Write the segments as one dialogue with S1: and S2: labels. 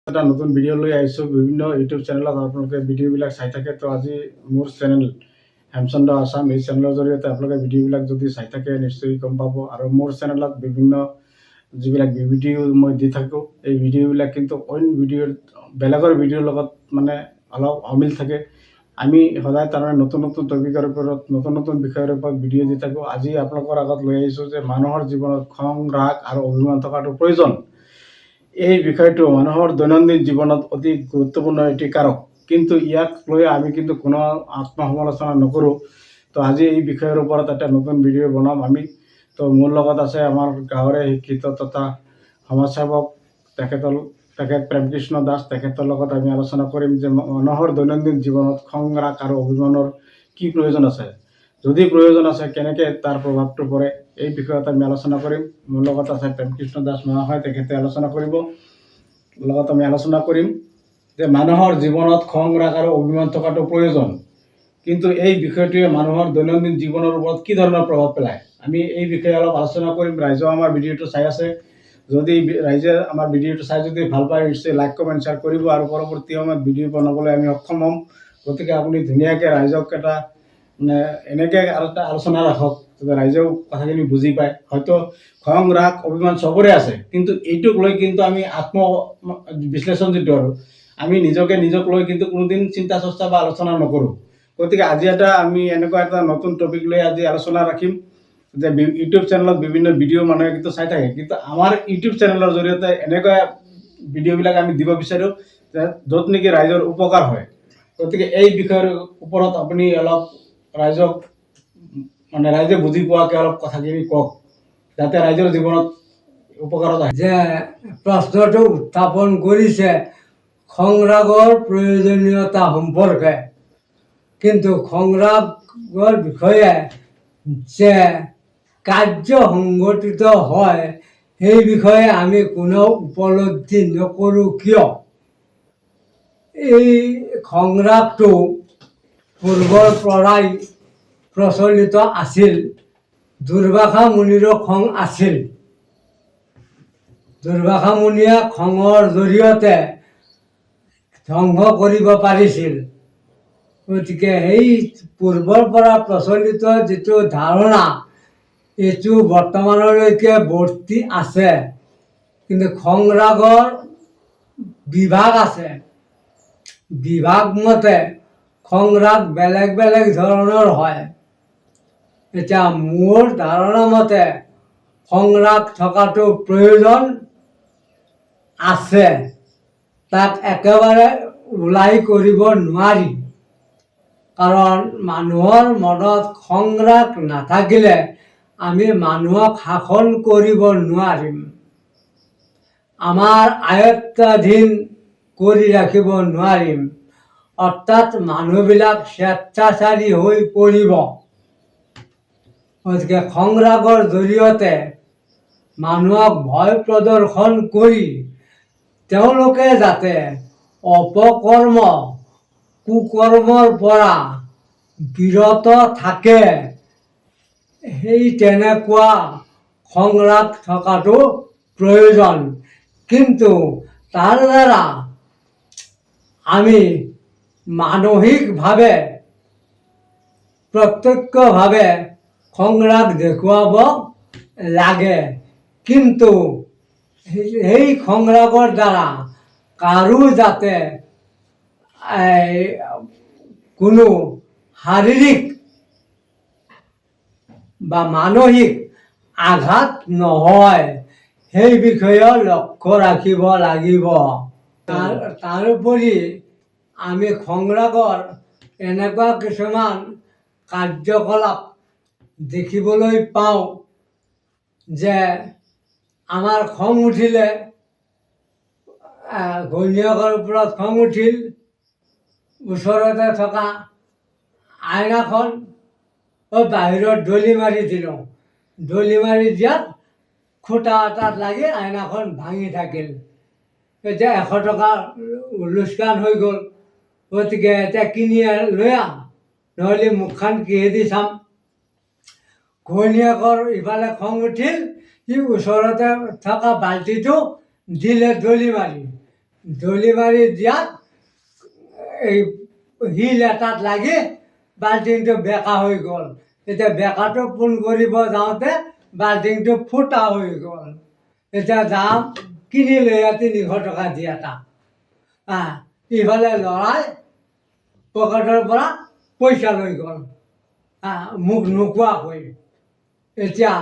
S1: এটা নতুন ভিডিঅ' লৈ আহিছোঁ। বিভিন্ন ইউটিউব চেনেলত আপোনালোকে ভিডিঅ'বিলাক চাই থাকে। তো আজি মোৰ চেনেল হেমচন্দ্ৰ আছাম, এই চেনেলৰ জৰিয়তে আপোনালোকে ভিডিঅ'বিলাক যদি চাই থাকে, নিশ্চয় গম পাব। আৰু মোৰ চেনেলত বিভিন্ন যিবিলাক ভিডিঅ' মই দি থাকোঁ, এই ভিডিঅ'বিলাক কিন্তু অইন ভিডিঅ'ৰ, বেলেগৰ ভিডিঅ'ৰ লগত মানে অলপ অমিল থাকে। আমি সদায় তাৰমানে নতুন নতুন টপিকৰ ওপৰত, নতুন নতুন বিষয়ৰ ওপৰত ভিডিঅ' দি থাকোঁ। আজি আপোনালোকৰ আগত লৈ আহিছোঁ যে মানুহৰ জীৱনত খং, ৰাগ আৰু অভিমান থকাটো প্ৰয়োজন। এই বিষয়টো মানুহৰ দৈনন্দিন জীৱনত অতি গুৰুত্বপূৰ্ণ এটি কাৰক। কিন্তু ইয়াক লৈ আমি কিন্তু কোনো আত্মসমালোচনা নকৰোঁ। তো আজি এই বিষয়ৰ ওপৰত এটা নতুন ভিডিঅ' বনাম আমি। তো মোৰ লগত আছে আমাৰ গাঁৱৰে শিক্ষিত তথা সমাজসেৱক তেখেত প্ৰেমকৃষ্ণ দাস। তেখেতৰ লগত আমি আলোচনা কৰিম যে মানুহৰ দৈনন্দিন জীৱনত খং, ৰাগ আৰু অভিমানৰ কি প্ৰয়োজন আছে, যদি প্ৰয়োজন আছে, কেনেকৈ তাৰ প্ৰভাৱটো পৰে, এই বিষয়ত আমি আলোচনা কৰিম। মোৰ লগত আছে প্ৰেমকৃষ্ণ দাস মহাশয়, তেখেতে আলোচনা কৰিব। লগত আমি আলোচনা কৰিম যে মানুহৰ জীৱনত খং, ৰাগ আৰু অভিমান থকাটো প্ৰয়োজন, কিন্তু এই বিষয়টোৱে মানুহৰ দৈনন্দিন জীৱনৰ ওপৰত কি ধৰণৰ প্ৰভাৱ পেলায়, আমি এই বিষয়ে অলপ আলোচনা কৰিম। ৰাইজেও আমাৰ ভিডিঅ'টো চাই আছে। যদি ৰাইজে আমাৰ ভিডিঅ'টো চাই যদি ভাল পায়, নিশ্চয় লাইক, কমেণ্ট, শ্বেয়াৰ কৰিব আৰু পৰৱৰ্তী সময়ত ভিডিঅ' বনাবলৈ আমি সক্ষম হ'ম। গতিকে আপুনি ধুনীয়াকৈ ৰাইজক এটা মানে এনেকৈ আৰু এটা আলোচনা ৰাখক, যাতে ৰাইজেও কথাখিনি বুজি পায়। হয়তো খং, ৰাগ, অভিমান চবৰে আছে, কিন্তু এইটোক লৈ কিন্তু আমি আত্ম বিশ্লেষণ যিটো আৰু আমি নিজকে নিজক লৈ কিন্তু কোনোদিন চিন্তা চৰ্চা বা আলোচনা নকৰোঁ। গতিকে আজি এটা আমি এনেকুৱা এটা নতুন টপিক লৈ আজি আলোচনা ৰাখিম যে ইউটিউব চেনেলত বিভিন্ন ভিডিঅ' মানুহে কিন্তু চাই থাকে, কিন্তু আমাৰ ইউটিউব চেনেলৰ জৰিয়তে এনেকুৱা ভিডিঅ'বিলাক আমি দিব বিচাৰোঁ যে য'ত নেকি ৰাইজৰ উপকাৰ হয়। গতিকে এই বিষয়ৰ ওপৰত আপুনি অলপ ৰাইজক, মানে ৰাইজে বুজি পোৱাকৈ অলপ কথাখিনি কওক, যাতে ৰাইজৰ জীৱনত উপকাৰত আহে।
S2: যে প্ৰশ্নটো উত্থাপন কৰিছে খংৰাগৰ প্ৰয়োজনীয়তা সম্পৰ্কে, কিন্তু খংৰাগৰ বিষয়ে যে কাৰ্য সংঘটিত হয়, সেই বিষয়ে আমি কোনো উপলব্ধি নকৰোঁ কিয়? এই খংৰাগটো পূৰ্বৰ পৰাই প্ৰচলিত আছিল। দুৰ্বাসা মুনিৰো খং আছিল। দুৰ্বাসা মুনিয়ে খঙৰ জৰিয়তে ধ্বংস কৰিব পাৰিছিল। গতিকে সেই পূৰ্বৰ পৰা প্ৰচলিত যিটো ধাৰণা, এইটো বৰ্তমানলৈকে বৰ্তি আছে। কিন্তু খং ৰাগৰ বিভাগ আছে। বিভাগ মতে খং ৰাগ বেলেগ বেলেগ ধৰণৰ হয়। এতিয়া মোৰ ধাৰণা মতে খং ৰাগ থকাটো প্ৰয়োজন আছে। তাক একেবাৰে ওলাই কৰিব নোৱাৰি, কাৰণ মানুহৰ মনত খং ৰাগ নাথাকিলে আমি মানুহক শাসন কৰিব নোৱাৰিম, আমাৰ আয়ত্তাধীন কৰি ৰাখিব নোৱাৰিম। অৰ্থাৎ মানুহবিলাক স্বেচ্ছাচাৰী হৈ পৰিব। গতিকে খং ৰাগৰ জৰিয়তে মানুহক ভয় প্ৰদৰ্শন কৰি তেওঁলোকে যাতে অপকৰ্ম, কুকৰ্মৰ পৰা বিৰত থাকে, সেই তেনেকুৱা খং ৰাগ থকাটো প্ৰয়োজন। কিন্তু তাৰ দ্বাৰা আমি মানসিকভাৱে, প্ৰত্যক্ষভাৱে খং ৰাগ দেখুৱাব লাগে, কিন্তু সেই খং ৰাগৰ দ্বাৰা কাৰো যাতে এই, কোনো শাৰীৰিক বা মানসিক আঘাত নহয়, সেই বিষয়েও লক্ষ্য ৰাখিব লাগিব। তাৰোপৰি আমি খং ৰাগৰ এনেকুৱা কিছুমান কাৰ্যকলাপ দেখিবলৈ পাওঁ যে আমাৰ খং উঠিলে, ঘৈণীয়েকৰ ওপৰত খং উঠিল, ওচৰতে থকা আইনাখন বাহিৰত দলি মাৰি দিলোঁ। দলি মাৰি দিয়াত খুঁটা এটাত লাগি আইনাখন ভাঙি থাকিল। এতিয়া 100 টকা লোকচান হৈ গ'ল। গতিকে এতিয়া কিনি লৈ আহ, নহ'লে মুখখন কিহেদি চাম? ঘৈণীয়েকৰ ইফালে খং উঠিল, সি ওচৰতে থকা বাল্টিটো দিলে দলি মাৰি। দলি মাৰি দিয়াত এই শিল এটাত লাগি বাল্টিংটো বেকা হৈ গ'ল। এতিয়া বেকাটো পোন কৰিব যাওঁতে বাল্টিংটো ফুটা হৈ গ'ল। এতিয়া যাম কিনি লৈ 300 টকা দি এটা। ইফালে ল'ৰাই পকেটৰ পৰা পইচা লৈ গ'ল মোক নোকোৱাকৈ। এতিয়া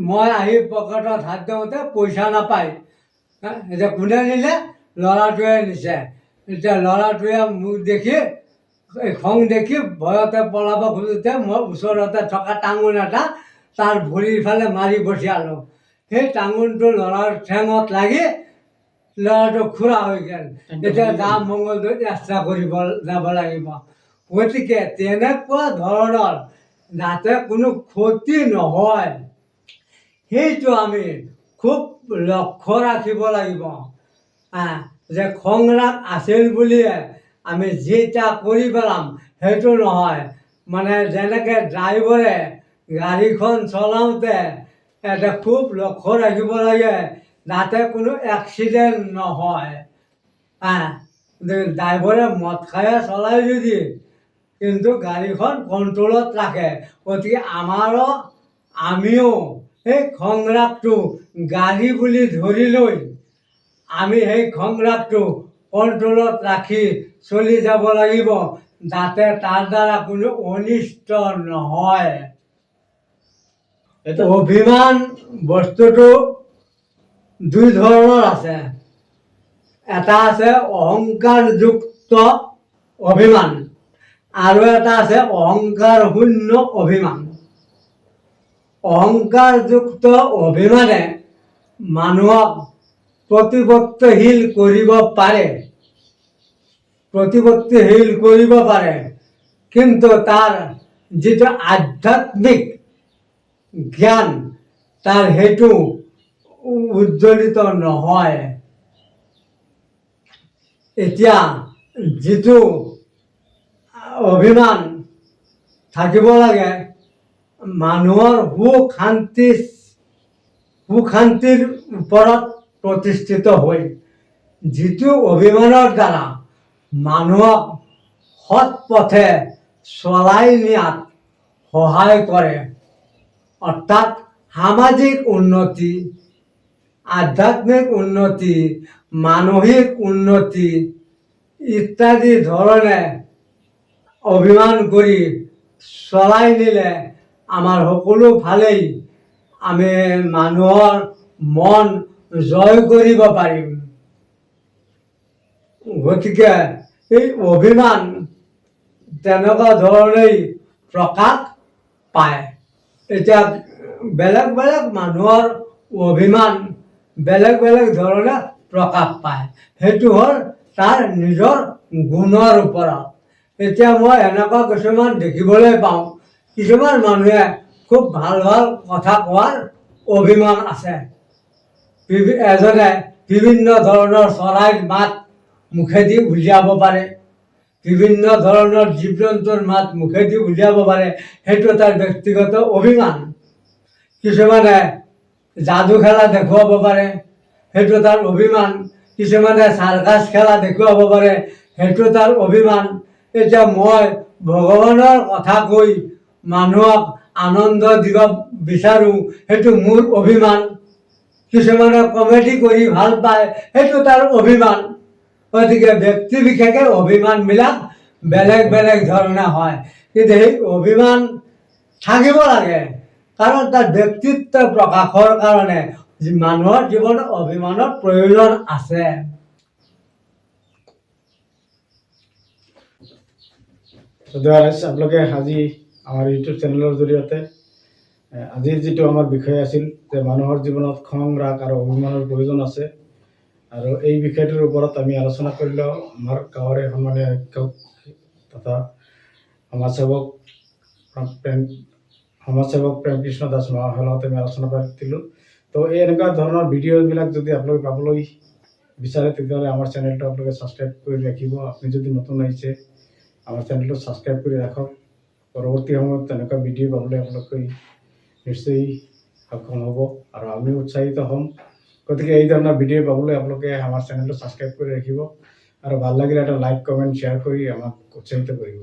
S2: মই আহি পকেটত হাত দিওঁতে পইচা নাপায়। এতিয়া কোনে নিলে? ল'ৰাটোৱে নিছে। এতিয়া ল'ৰাটোৱে মোক দেখি, এই খং দেখি ভয়তে পলাব খোজোঁতে মই ওচৰতে থকা টাঙোন এটা তাৰ ভৰিৰ ফালে মাৰি পঠিয়ালোঁ। সেই টাঙোনটো ল'ৰাৰ ঠেঙত লাগি ল'ৰাটো খোৰা হৈ গ'ল। এতিয়া যাম মংগলদৈত এক্সৰে কৰিব যাব লাগিব। গতিকে তেনেকুৱা ধৰণৰ যাতে কোনো ক্ষতি নহয়, সেইটো আমি খুব লক্ষ্য ৰাখিব লাগিব। যে খং ৰাগ আছিল বুলিয়ে আমি যি তা কৰি পেলাম, সেইটো নহয়। মানে যেনেকৈ ড্ৰাইভাৰে গাড়ীখন চলাওঁতে এটা খুব লক্ষ্য ৰাখিব লাগে যাতে কোনো এক্সিডেণ্ট নহয়। ড্ৰাইভাৰে মদ খায়ে চলায় যদি, কিন্তু গাড়ীখন কণ্ট্ৰলত ৰাখে। গতিকে আমিও সেই খং ৰাগটো গাড়ী বুলি ধৰি লৈ আমি সেই খং ৰাগটো কণ্ট্ৰলত ৰাখি চলি যাব লাগিব, যাতে তাৰ দ্বাৰা কোনো অনিষ্ট নহয়।
S1: এটা
S2: অভিমান বস্তুটো দুই ধৰণৰ আছে। এটা আছে অহংকাৰযুক্ত অভিমান আৰু এটা আছে অহংকাৰ শূন্য অভিমান। অহংকাৰযুক্ত অভিমানে মানুহক প্ৰতিপত্তিশীল কৰিব পাৰে, প্ৰতিপত্তিশীল কৰিব পাৰে, কিন্তু তাৰ যিটো আধ্যাত্মিক জ্ঞান, তাৰ সেইটো উজ্জ্বলিত নহয়। এতিয়া যিটো অভিমান থাকিব লাগে, মানুহৰ সুখ শান্তিৰ ওপৰত প্ৰতিষ্ঠিত হৈ, যিটো অভিমানৰ দ্বাৰা মানুহক সৎ পথে চলাই নিয়াত সহায় কৰে, অৰ্থাৎ সামাজিক উন্নতি, আধ্যাত্মিক উন্নতি, মানসিক উন্নতি ইত্যাদি ধৰণে অভিমান কৰি চলাই নিলে আমাৰ সকলো ফালেই আমি মানুহৰ মন জয় কৰিব পাৰিম। গতিকে এই অভিমান তেনেকুৱা ধৰণেই প্ৰকাশ পায়। এতিয়া বেলেগ বেলেগ মানুহৰ অভিমান বেলেগ বেলেগ ধৰণে প্ৰকাশ পায়, সেইটো হ'ল তাৰ নিজৰ গুণৰ ওপৰত। এতিয়া মই এনেকুৱা কিছুমান দেখিবলৈ পাওঁ, কিছুমান মানুহে খুব ভাল ভাল কথা কোৱাৰ অভিমান আছে। এজনে বিভিন্ন ধৰণৰ চৰাইৰ মাত মুখেদি উলিয়াব পাৰে, বিভিন্ন ধৰণৰ জীৱ জন্তুৰ মাত মুখেদি উলিয়াব পাৰে, সেইটো তাৰ ব্যক্তিগত অভিমান। কিছুমানে যাদু খেলা দেখুৱাব পাৰে, সেইটো তাৰ অভিমান। কিছুমানে চাৰ্কাছ খেলা দেখুৱাব পাৰে, সেইটো তাৰ অভিমান। এতিয়া মই ভগৱানৰ কথা কৈ মানুহক আনন্দ দিব বিচাৰোঁ, সেইটো মোৰ অভিমান। কিছুমানে কমেডি কৰি ভাল পায়, সেইটো তাৰ অভিমান। গতিকে ব্যক্তি বিশেষে অভিমানবিলাক বেলেগ বেলেগ ধৰণে হয়, কিন্তু সেই অভিমান থাকিব লাগে, কাৰণ তাৰ ব্যক্তিত্ব প্ৰকাশৰ কাৰণে মানুহৰ জীৱনত অভিমানৰ প্ৰয়োজন আছে।
S1: শ্ৰদ্ধেয় ৰাইজ, আপোনালোকে আজি আমাৰ ইউটিউব চেনেলৰ জৰিয়তে আজিৰ যিটো আমাৰ বিষয় আছিল যে মানুহৰ জীৱনত খং, ৰাগ আৰু অভিমানৰ প্ৰয়োজন আছে, আৰু এই বিষয়টোৰ ওপৰত আমি আলোচনা কৰিলোঁ আমাৰ গাঁৱৰে সন্মানীয় শিক্ষক তথা সমাজসেৱক প্ৰেম কৃষ্ণ দাস মহাশয়ৰ লগত আমি আলোচনা পাতিলোঁ। তো এই এনেকুৱা ধৰণৰ ভিডিঅ'বিলাক যদি আপোনালোকে পাবলৈ বিচাৰে, তেতিয়াহ'লে আমাৰ চেনেলটো আপোনালোকে ছাবস্ক্ৰাইব কৰি ৰাখিব। আপুনি যদি নতুন আহিছে, আমাৰ চেনেলটো ছাবস্ক্ৰাইব কৰি ৰাখক। পৰৱৰ্তী সময়ত তেনেকুৱা ভিডিঅ' পাবলৈ আপোনালোকে নিশ্চয় সক্ষম হ'ব আৰু আমিও উৎসাহিত হ'ম। গতিকে এই ধৰণৰ ভিডিঅ' পাবলৈ আপোনালোকে আমাৰ চেনেলটো ছাবস্ক্ৰাইব কৰি ৰাখিব আৰু ভাল লাগিলে এটা লাইক, কমেণ্ট, শ্বেয়াৰ কৰি আমাক উৎসাহিত কৰিব।